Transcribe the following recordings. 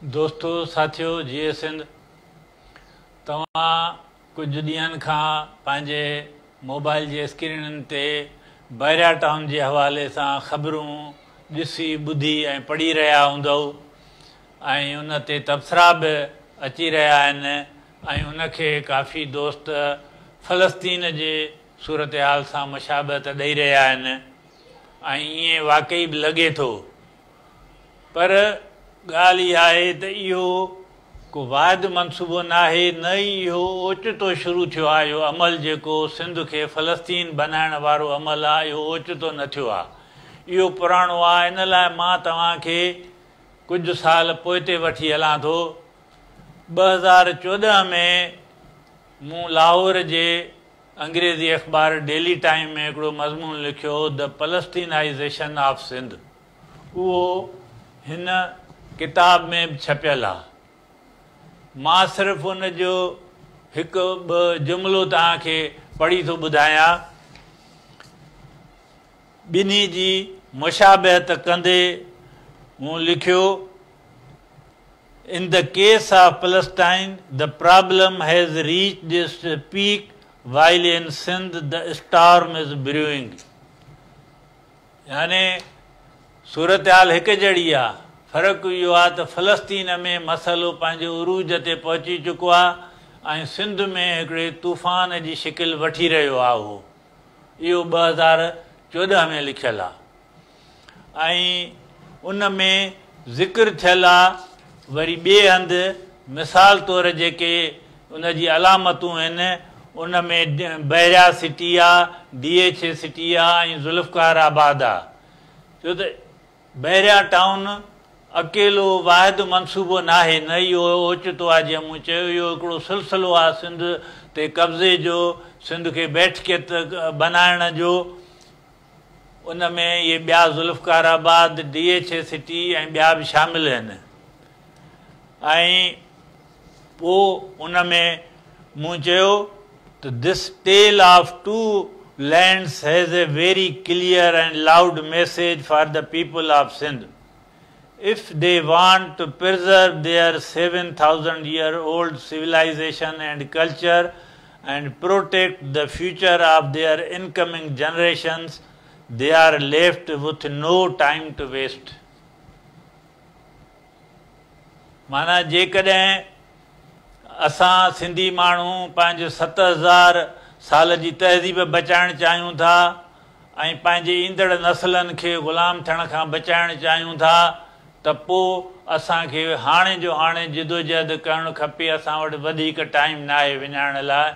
دوستو ساٿيو جيئي سنڌ توهان ڪجهه ڏينهن کان پنهنجي موبائل جي اسڪرينن تي بحريا ٽائون جي حوالي سان خبرون ڏسي ٻڌي ۽ پڙهي رهيا هوندؤ ۽ ان تي تبصرا به اچي رهيا آهن ۽ ان کي ڪافي دوست فلسطين جي صورتحال سان مشابهت ڏئي رهيا آهن ۽ ائين واقعي به لڳي ٿو. پر ڳالهه اها آهي ته اهو ڪو واحد منصوبو ناهي نه ئي اهو اوچتو شروع ٿيو آهي اهو عمل جيڪو سنڌ کي فلسطين بنائڻ وارو عمل آهي اهو اوچتو نه ٿيو آهي اهو پراڻو آهي ان لاء مان توهان کي ڪجهه سال پوئتي وٺي هلان ٿو 2014 ۾ مون لاهور جي انگريزي اخبار ڊيلي ٽائيم ۾ هڪڙو مضمون لکيو هو The Palestinization of Sindh اهو هن ڪتاب ۾ به ڇپيل آ. مان صرف ان جو هڪ ٻه جملو توهان کي پڙهي ٿو ٻڌايان. ٻنهي جي مشابهت ڪندي مون لکيو، In the case of Palestine, the problem has reached its peak while in Sindh the storm is brewing. يعني صورتحال هڪ جهڙي آ، فرق اهو آ ته فلسطين ۾ مسئلو پنهنجي عروج تي پهچي چڪو آ ۽ سنڌ ۾ هڪڙي طوفان جي شڪل وٺي رهيو آ اهو اهو 2014 ۾ لکيل آ ۽ ان ۾ ذڪر ٿيل آ وري ٻئي هنڌ مثال طور جيڪي ان جي علامتون هن، ان ۾ بحريا سٽي آ، ڊي ايڇ اي سٽي آ ۽ ذوالفقار آباد آ. ڇو ته بحريا ٽائون اڪيلو واحد منصوبو ناهي، نه ئي اهو اوچتو آ، جيئن مون چيو اهو هڪڙو سلسلو آ سنڌ تي قبضي جو، سنڌ کي بيٺڪيت بنائڻ جو. ان ۾ اهي ٻيا ذوالفقار آباد، ڊي ايڇ اي سٽي ۽ ٻيا به شامل آهن ۽ پوء ان ۾ مون چيو ته This tale of two lands has a very clear and loud message for the people of Sindh. If they want to preserve their 7000 year old civilization and culture and protect the future of their incoming generations, they are left with no time to waste. معنيٰ جيڪڏهن اسان سنڌي ماڻهو پنهنجي 7000 سال جي تهذيب بچائڻ چاهيون ٿا ۽ پنهنجي ايندڙ نسلن کي غلام ٿيڻ کان بچائڻ چاهيون ٿا ته پو اسان کي هاڻي جو هاڻي جدوجهد ڪرڻ کپي اسان وٽ وڌيڪ ٽائيم ناهي وڃائڻ لاء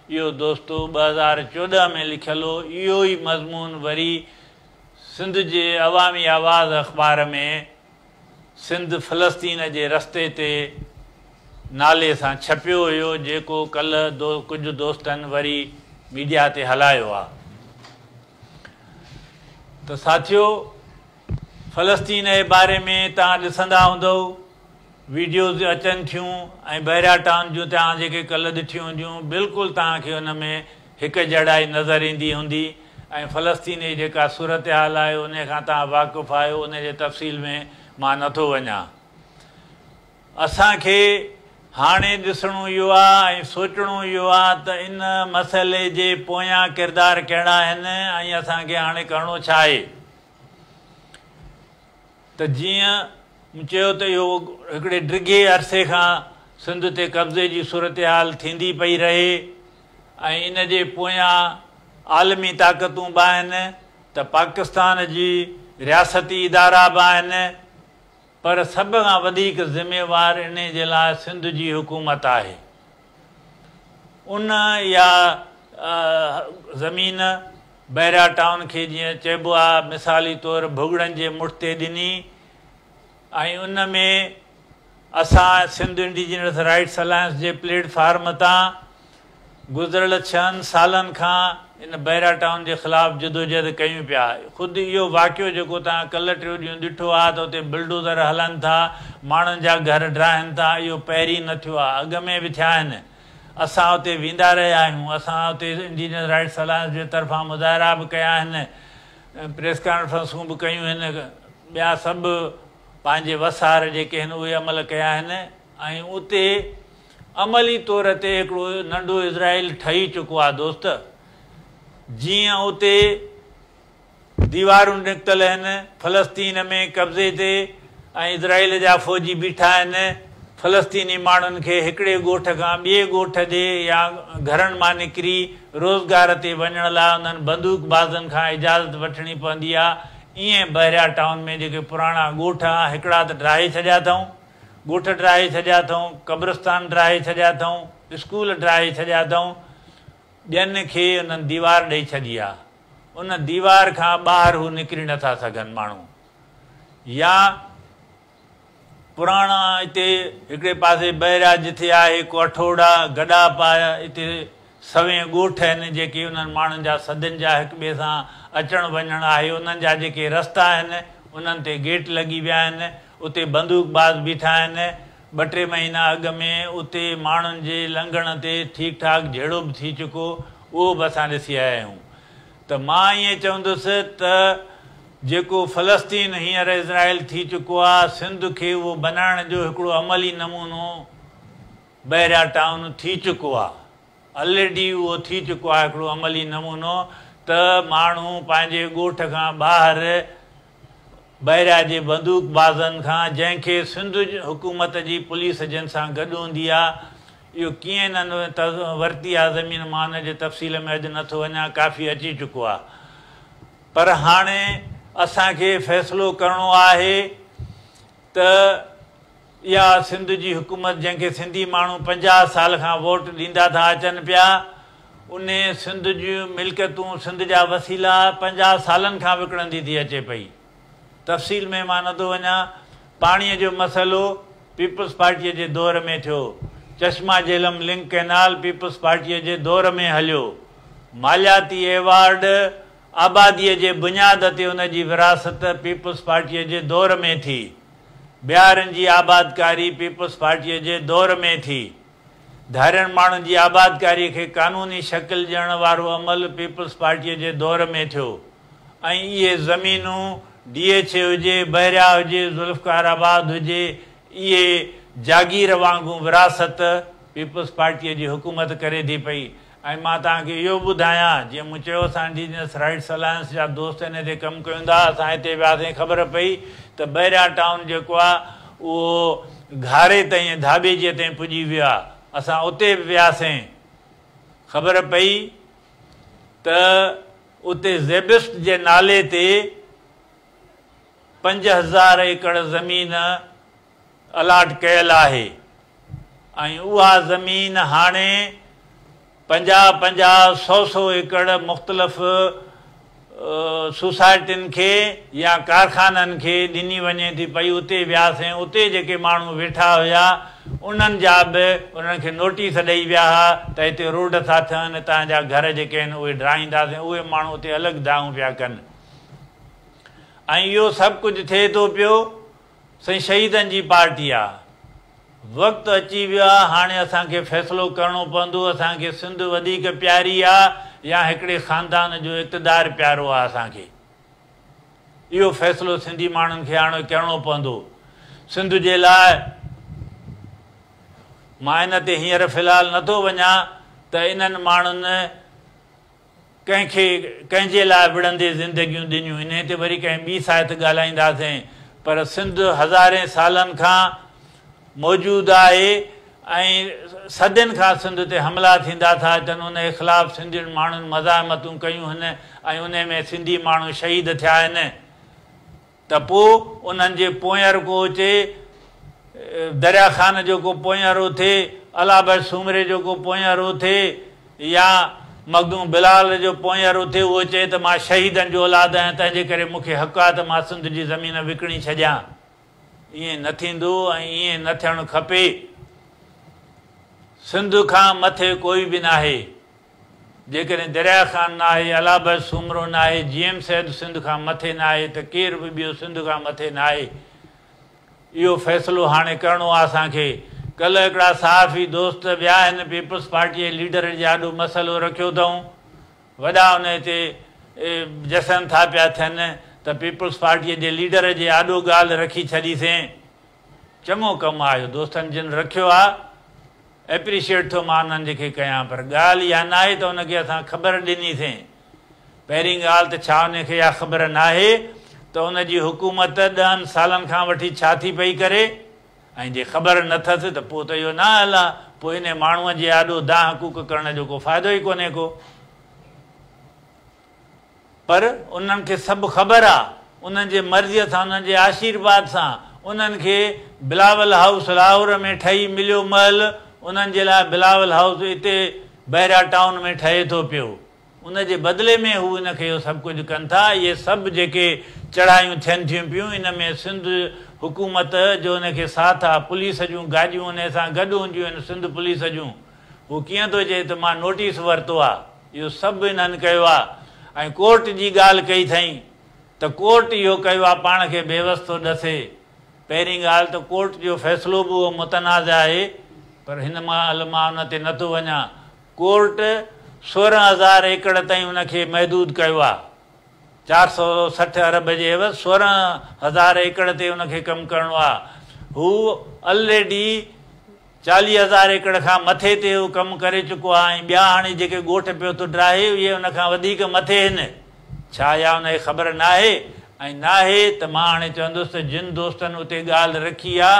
اهو دوستو 2014 ۾ لکيل هو اهو ئي مضمون وري سنڌ جي عوامي آواز اخبار ۾ سنڌ فلسطين جي رستي تي نالي سان ڇپيو هيو جيڪو ڪلهه ڪجهه دوستن وري ميڊيا تي هلايو آ ته ساٿيو فلسطين جي باري ۾ توهان ڏسندا هوندؤ ويڊيوز اچن ٿيون ۽ بحريا ٽائون جون توهان جيڪي ڪلهه ڏٺيون هونديون بلڪل توهان کي ان ۾ هڪ جهڙائي نظر ايندي هوندي ۽ فلسطين جي جيڪا صورتحال آهي انهي کان توهان واقف آهيو انهي جي تفصيل ۾ مان نه ٿو وڃان. اسان کي هاڻي ڏسڻو اهو آ ۽ سوچڻو اهو آ ته ان مسئلي جي پويان ڪردار ڪهڙا آهن ۽ اسان کي هاڻي ڪرڻو ڇا آهي ته جيئن مون چيو ته اهو هڪڙي ڊگهي عرصي کان سنڌ تي قبضي جي صورتحال ٿيندي پئي رهي ۽ ان جي پويان عالمي طاقتون به آهن ته پاڪستان جي رياستي ادارا به آهن پر سڀ کان وڌيڪ ذميوار انهي جي لاء سنڌ جي حڪومت آهي. ان اها زمين بحريا ٽائون کي جيئن چئبو آهي مثالي طور ڀڳڙن جي مٺ تي ڏني ۽ ان ۾ اسان سنڌ انڊيجنس رائٽس الائنس جي پليٽ فارم تان گذريل ڇهن سالن کان ان بحريا ٽائون جي خلاف جدوجهد ڪيون پيا. خود اهو واقعو جيڪو توهان ڪلهه ٽيون ڏينهن ڏٺو آهي ته اتي بلڊوزر هلن ٿا، ماڻهن جا گهر ڊاهن ٿا، اهو پهرين نه ٿيو آهي، اڳ ۾ به ٿيا آهن. اسان اتي ويندا رهيا آهيون، اسان اتي انڊيجنس رائٽس الائنس جي طرفان مظاهرا به ڪيا آهن، پريس ڪانفرنسون به ڪيون آهن، ٻيا سڀ. پنهنجي وس آهر جيڪي آهن اهي عمل ڪيا آهن ۽ اتي عملي طور تي هڪڙو ننڍو اسرائيل ٺهي چڪو آهي دوست جيئن اتي ديوارون نڪتل آهن فلسطين ۾ قبضي تي ۽ اسرائيل جا فوجي بيٺا آهن فلسطيني ماڻهن کي هڪڙي ڳوٺ کان ٻئي ڳوٺ ڏي يا گهرن مان نڪري روزگار تي وڃڻ لاء انهن بندوق بازن کان اجازت وٺڻي پوندي آ ايئن بحريا ٽائون ۾ جيڪي پراڻا ڳوٺ آ هڪڙا ته ڊاهي ڇڏيا اٿئون ڳوٺ ڊاهي ڇڏيا اٿئون قبرستان ڊاهي ڇڏيا اٿئون اسڪول ڊاهي ڇڏيا اٿئون ٻين کي انهن ديوار ڏئي ڇڏي آ ان ديوار کان ٻاهر هو نڪري نٿا سگهن ماڻهو يا پراڻا اتي هڪڙي پاسي بحريا جٿي آهي ڪاٺوڙا گڏاپ آ اتي سوين ڳوٺ آهن جيڪي انهن ماڻهن جا صدين جا هڪ ٻئي سان اچڻ وڃڻ آهي انهن جا جيڪي رستا آهن انهن تي گيٽ لڳي ويا آهن اتي بندوق باز بيٺا آهن ٻه ٽي مهينا اڳ ۾ اتي ماڻهن جي لنگهڻ تي ٺيڪ ٺاڪ جهيڙو به ٿي چڪو اهو به اسان ڏسي آيا آهيون ته مان ائين چوندس ته جيڪو فلسطين هينئر اسرائيل ٿي چڪو آ سنڌ کي اهو بنائڻ جو هڪڙو عملي نمونو بحريا ٽائون ٿي چڪو آ الريڊي اهو ٿي چڪو آ هڪڙو عملي نمونو ته ماڻهو پنهنجي ڳوٺ کان ٻاهر بحريا جي بندوق بازن کان جنهن کي سنڌ حڪومت جي پوليس جن سان گڏ هوندي آ اهو ڪيئن انهن ورتي آ زمين مان ان جي تفصيل ۾ اڄ نه ٿو وڃان ڪافي اچي چڪو آ پر هاڻي اسان کي فيصلو ڪرڻو آهي ته اها سنڌ جي حڪومت جنهن کي سنڌي ماڻهو 50 سال کان ووٽ ڏيندا ٿا اچن پيا انهي سنڌ جون ملڪيتون سنڌ جا وسيلا 50 سالن کان وڪڻندي ٿي اچي پئي تفصيل ۾ مان نٿو وڃان پاڻي جو مسئلو پيپلز پارٽيء جي دور ۾ ٿيو چشما جهلم لنڪ ڪئنال پيپلز پارٽيء جي دور ۾ هليو مالياتي ايوارڊ آباديء جي بنياد تي ان جي ورهاست پيپلز پارٽيء جي دور ۾ ٿي. بهارين جي آبادڪاري پيپلز پارٽيء جي دور ۾ ٿي. ڌارين ماڻهن جي آبادڪاريء کي قانوني شڪل ڏيڻ وارو عمل پيپلز پارٽيء جي دور ۾ ٿيو ۽ اهي زمينون ڊي ايڇ اي هجي، بحريا هجي، ذوالفقار آباد هجي، اهي جاگير وانگون ورهاست پيپلز پارٽيء جي حڪومت ڪري ٿي پئي ۽ مان توهان کي اهو ٻڌايان، جيئن مون چيو اسان انڊيجنس رائٽس الائنس جا دوست ان تي ڪم ڪيون ٿا، اسان هتي وياسين خبر پئي ته بحريا ٽائون جيڪو آهي اهو گهاري تائين ۽ ڌاٻيجيء تائين پڄي ويو آهي، اسان اتي به وياسين خبر پئي ته اتي زيبسٽ جي نالي تي 5000 ايڪڙ زمين الاٽ ڪيل آهي ۽ اها زمين هاڻي پنجاهه پنجاهه سؤ سؤ ايڪڙ مختلف سوسائٽين کي يا ڪارخانن کي ڏني وڃي ٿي پئي اتي وياسين اتي جيڪي ماڻهو ويٺا هيا انهن جا به انهن کي نوٽيس ڏئي ويا ها ته هتي روڊ ٿا ٺهن توهان جا گهر جيڪي آهن اهي ڊاهينداسين اهي ماڻهو اتي الڳ دانهون پيا ڪن ۽ اهو سڀ ڪجهه ٿئي ٿو پيو سائين شهيدن جي پارٽي آ. وقت اچي ويو آ هاڻي اسان کي فيصلو ڪرڻو پوندو اسان کي سنڌ وڌيڪ پياري آ يا هڪڙي خاندان جو اقتدار پيارو آ اسان کي اهو فيصلو سنڌي ماڻهن کي هاڻي ڪرڻو پوندو سنڌ جي لاء مان ان تي هينئر في الحال نٿو وڃان ته انهن ماڻهن ڪنهن کي ڪنهن جي لاء وڙهندي زندگيون ڏنيون انهي تي وري ڪنهن ٻي ساعت ڳالهائينداسين پر سنڌ هزارين سالن کان موجود آهي ۽ صدين کان سنڌ تي حملا ٿيندا ٿا اچن انهي خلاف سنڌين ماڻهن مزاحمتون ڪيون هن ۽ انهي ۾ سنڌي ماڻهو شهيد ٿيا آهن. ته پوء انهن جي پوئينر ڪو اچي، دريا خان جو ڪو پوئينر اٿي، الله بخش سومري جو ڪو پوئينر اٿي يا مخدوم بلال جو پوئينر اٿي اهو چئي ته مان شهيدن جو اولاد آهيان تنهن جي ڪري مون کي حق آهي ته مان سنڌ جي زمين وڪڻي ڇڏيان. ائين نه ٿيندو ۽ ائين نه ٿيڻ کپي. سنڌ کان مٿي ڪوئي به ناهي. جيڪڏهن دريا خان ناهي، الله بخش سومرو ناهي، جي ايم سيد سنڌ کان مٿي ناهي ته ڪير به ٻيو سنڌ کان مٿي ناهي. اهو فيصلو هاڻي ڪرڻو آهي اسان کي. ڪلهه هڪڙا صحافي دوست ويا آهن پيپلز پارٽي جي ليڊر جي آڏو مسئلو رکيو اٿئون. وڏا انهي تي جشن ٿا پيا ٿين ته ته پيپلز پارٽيء جي ليڊر جي آڏو ڳالهه رکي ڇڏيسين. چڱو ڪم آ اهو دوستن جن رکيو آ، ايپريشيئيٽ ٿو مان انهن جي کي ڪيان پر ڳالهه اها ناهي ته ان کي اسان خبر ڏنيسين. پهرين ڳالهه ته ڇا ان کي اها خبر ناهي ته ان جي حڪومت ڏهن سالن کان وٺي ڇا ٿي پئي ڪري؟ ۽ جي خبر نه ٿس ته پوء ته اهو نااهل آ، پوء انهي ماڻهوء جي آڏو دانهن ڪوڪ ڪرڻ جو ڪو فائدو ئي ڪونهي ڪو. پر انهن کي سڀ خبر آ، انهن جي مرضيء سان، انهن جي آشيرواد سان، انهن کي بلاول هائوس لاهور ۾ ٺهي مليو محل، انهن جي لاء بلاول هائوس اتي بحريا ٽائون ۾ ٺهي ٿو پيو. ان جي بدلي ۾ هو ان کي اهو سڀ ڪجهه ڪن ٿا. اهي سڀ جيڪي چڙهايون ٿين ٿيون پيون، ان ۾ سنڌ حڪومت جو ان کي ساٿ آ، پوليس جون گاڏيون انهي سان گڏ هونديون آهن، سنڌ پوليس جون. هو ڪيئن ٿو چئي ته مان نوٽيس ورتو آ، اهو سڀ انهن ڪيو آ ۽ ڪورٽ جي ڳالهه ڪئي اٿئين ته ڪورٽ اهو ڪيو آ پاڻ کي بيوس ٿو ڏسي. پهرين ڳالهه ته ڪورٽ جو فيصلو به اهو متنازع آهي پر هن مهل مان ان تي نه ٿو وڃان. ڪورٽ 16,000 ايڪڙ تائين ان کي محدود ڪيو آ. 460 ارب جي عيوض 16,000 ايڪڙ تي ان کي ڪم ڪرڻو آ. هو الريڊي 40,000 ايڪڙ کان مٿي تي اهو ڪم ڪري چڪو آ ۽ ٻيا هاڻي جيڪي ڳوٺ پيو ٿو ڊاهي اهي ان کان وڌيڪ مٿي هن. ڇا اها ان کي خبر ناهي؟ ۽ ناهي ته مان هاڻي چوندس ته جن دوستن اتي ڳالهه رکي آ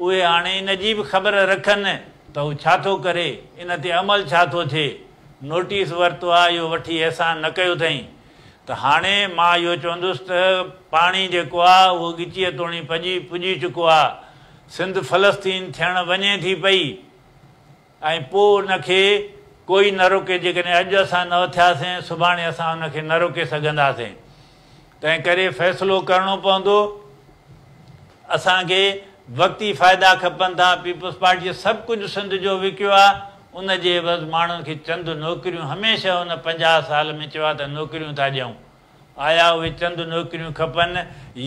اهي هاڻي ان جي به خبر رکن ته هو ڇا ٿو ڪري، ان تي عمل ڇا ٿو ٿئي. نوٽيس ورتو آ اهو وٺي احسان نه ڪيو اٿئين ته هاڻي مان اهو چوندس ته پاڻي جيڪو آ اهو ڳچيء توڻي پڄي پڄي چڪو آ. سنڌ فلسطين ٿيڻ وڃي ٿي پئي ۽ پوء ان کي ڪوئي نه روڪي جيڪڏهن اڄ اسان نه اٿياسين سڀاڻي اسان ان کي نه روڪي سگهنداسين تنهن ڪري فيصلو ڪرڻو پوندو اسان کي وقتي فائدا کپن ٿا پيپلز پارٽيء سڀ ڪجهه سنڌ جو وڪيو آ ان جي عيوض ماڻهن کي چند نوڪريون هميشه ان 50 سال ۾ چيو آ ته نوڪريون ٿا ڏيون آيا اهي چند نوڪريون کپن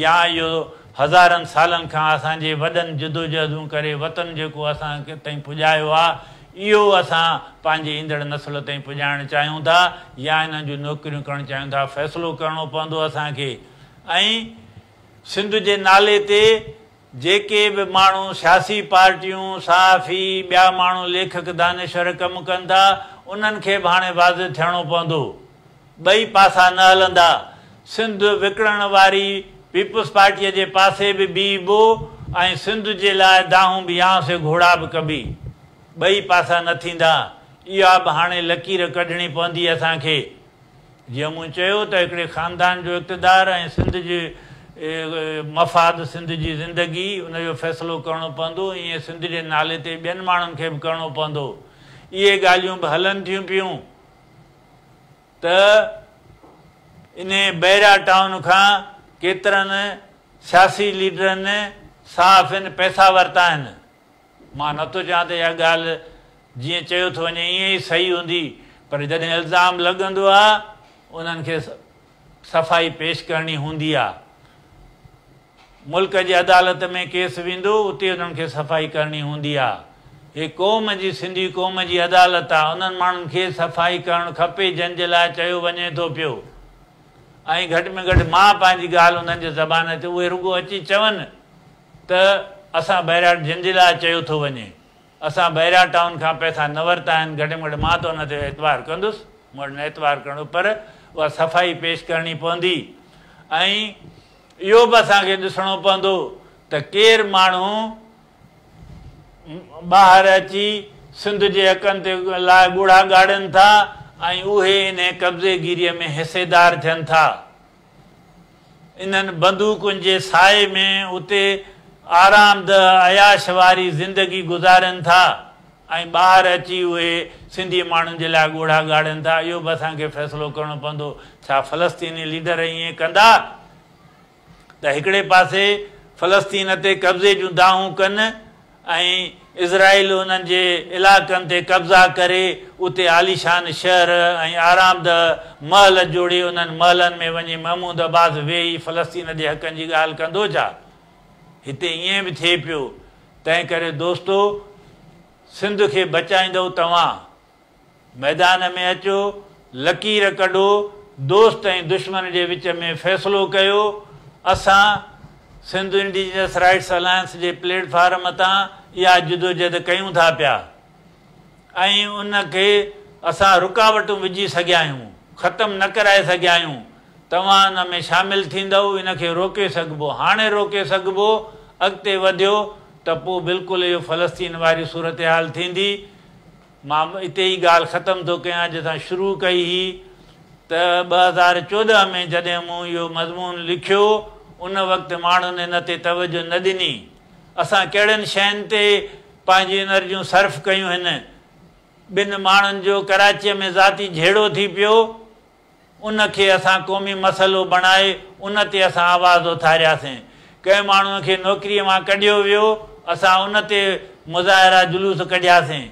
يا اهو هزارن سالن کان اسان جي وڏن جدوجهدون ڪري وطن جيڪو اسان تائين پڄايو آ اهو اسان پنهنجي ايندڙ نسل تائين پڄائڻ چاهيون ٿا يا انهن جون نوڪريون ڪرڻ چاهيون ٿا فيصلو ڪرڻو پوندو اسان کي ۽ سنڌ جي نالي تي جيڪي به ماڻهو سياسي پارٽيون، صحافي، ٻيا ماڻهو ليکڪ دانشور ڪم ڪن ٿا انهن کي به هاڻي واضح ٿيڻو پوندو. ٻئي پاسا نه هلندا. سنڌ وڪڻڻ واري پيپلز پارٽيء جي پاسي به بيهبو ۽ سنڌ جي لاء دانهون به يهان سي گهوڙا به ڪڀي. ٻئي پاسا نه ٿيندا. اها به هاڻي لڪير ڪڍڻي پوندي اسان کي. جيئن مون چيو ته هڪڙي خاندان جو اقتدار ۽ سنڌ جي مفاد، سنڌ جي زندگي، ان جو فيصلو ڪرڻو پوندو، ائين سنڌ جي نالي تي ٻين ماڻهن کي به ڪرڻو پوندو. اهي ڳالهيون به هلن ٿيون پيون ته انهي بحريا ٽائون کان ڪيترن سياسي ليڊرن، صحافين پئسا ورتا آهن. مان نه ٿو چوان ته اها ڳالهه جيئن چيو ٿو وڃي ائين ئي صحيح هوندي پر جڏهن الزام لڳندو آ انهن کي صفائي پيش ڪرڻي هوندي آ. ملڪ جي عدالت ۾ ڪيس ويندو اتي انهن کي صفائي ڪرڻي هوندي آ. هي قوم جي سنڌي قوم جي عدالت آ انهن ماڻهن کي صفائي ڪرڻ کپي جن جي لاء چيو وڃي ٿو پيو ۽ گهٽ ۾ گهٽ مان پنهنجي ڳالهه انهن جي زبان تي اهي رڳو اچي چون ته اسان بحريا جن جي لاء چيو ٿو وڃي اسان بحريا ٽائون کان پئسا نه ورتا آهن گهٽ ۾ گهٽ مان ته ان تي اعتبار ڪندس مون وٽ نه اعتبار ڪرڻو پر اها صفائي پيش ڪرڻي پوندي ۽ اهو به اسان کي ڏسڻو پوندو ته ڪير ماڻهو ٻاهر اچي سنڌ جي حقن تي لاء ڳوڙها ڳاڙين ٿا ۽ اهي انهي قبضي گيريء ۾ حصيدار ٿين ٿا. انهن بندوقن جي سائي ۾ اتي آرامده عياش واري زندگي گذارين ٿا ۽ ٻاهر اچي اهي سنڌي ماڻهن جي لاء ڳوڙها ڳاڙين ٿا اهو به اسان کي فيصلو ڪرڻو پوندو ڇا فلسطيني ليڊر ائين ڪندا ته هڪڙي پاسي فلسطين تي قبضي جون دانهون ڪن ۽ اسرائيل انهن جي علائقن تي قبضا ڪري اتي عاليشان شهر ۽ آرامده محل جوڙي انهن محلن ۾ وڃي محمود عباس ويهي فلسطين جي حقن جي ڳالهه ڪندو ڇا؟ هتي ائين به ٿئي پيو. تنهنڪري دوستو سنڌ کي بچائيندؤ توهان. ميدان ۾ اچو، لڪير ڪڍو، دوست ۽ دشمن جي وچ ۾ فيصلو ڪيو اسان سنڌ انڊيجنس رائٽس الائنس جي پليٽ فارم تان اها جدوجهد ڪيون ٿا پيا ۽ ان کي اسان رڪاوٽون وجهي سگهيا آهيون، ختم نه ڪرائي سگهيا آهيون. توهان ان ۾ شامل ٿيندؤ ان کي روڪي سگهبو. هاڻي روڪي سگهبو، اڳتي وڌيو ته پوء بلڪل اهو فلسطين واري صورتحال ٿيندي. مان اتي ئي ڳالهه ختم ٿو ڪيان جتان شروع ڪئي هئي ته 2014 ۾ جڏهن مون اهو مضمون لکيو ان وقت ماڻهن ان تي توجه نه ڏني. اسان ڪهڙين شين تي پنهنجون انرجيون صرف ڪيون هن. ٻن ماڻهن جو ڪراچيء ۾ ذاتي جهيڙو ٿي پيو. ان کي اسان قومي مسئلو بڻائي ان تي اسان آواز اٿارياسين. ڪنهن ماڻهوء کي نوڪريء مان ڪڍيو ويو، اسان ان تي مظاهرا جلوس ڪڍياسين.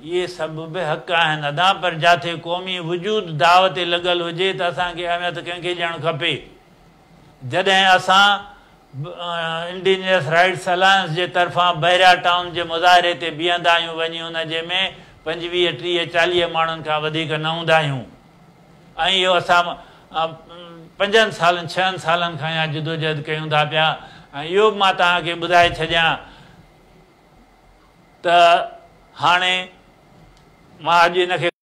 اهي سڀ به حق آهن ادا پر جاٿي قومي وجود داء تي لڳل هجي ته اسان کي اهميت ڪنهن کي ڏيڻ کپي. جڏهن اسان انڊيجنس رائٽس الائنس جي طرفان بحريا ٽائون جي مظاهري تي بيهندا آهيون وڃي ان جي ۾ 25، 30، 40 ماڻهن کان وڌيڪ نه هوندا آهيون. ۽ اهو اسان پنجن سالن ڇهن سالن کان اها جدوجهد ڪيون ٿا پيا ۽ اهو به مان توهان کي ٻڌائي ڇڏيان ته هاڻي مان اڄ ان کي.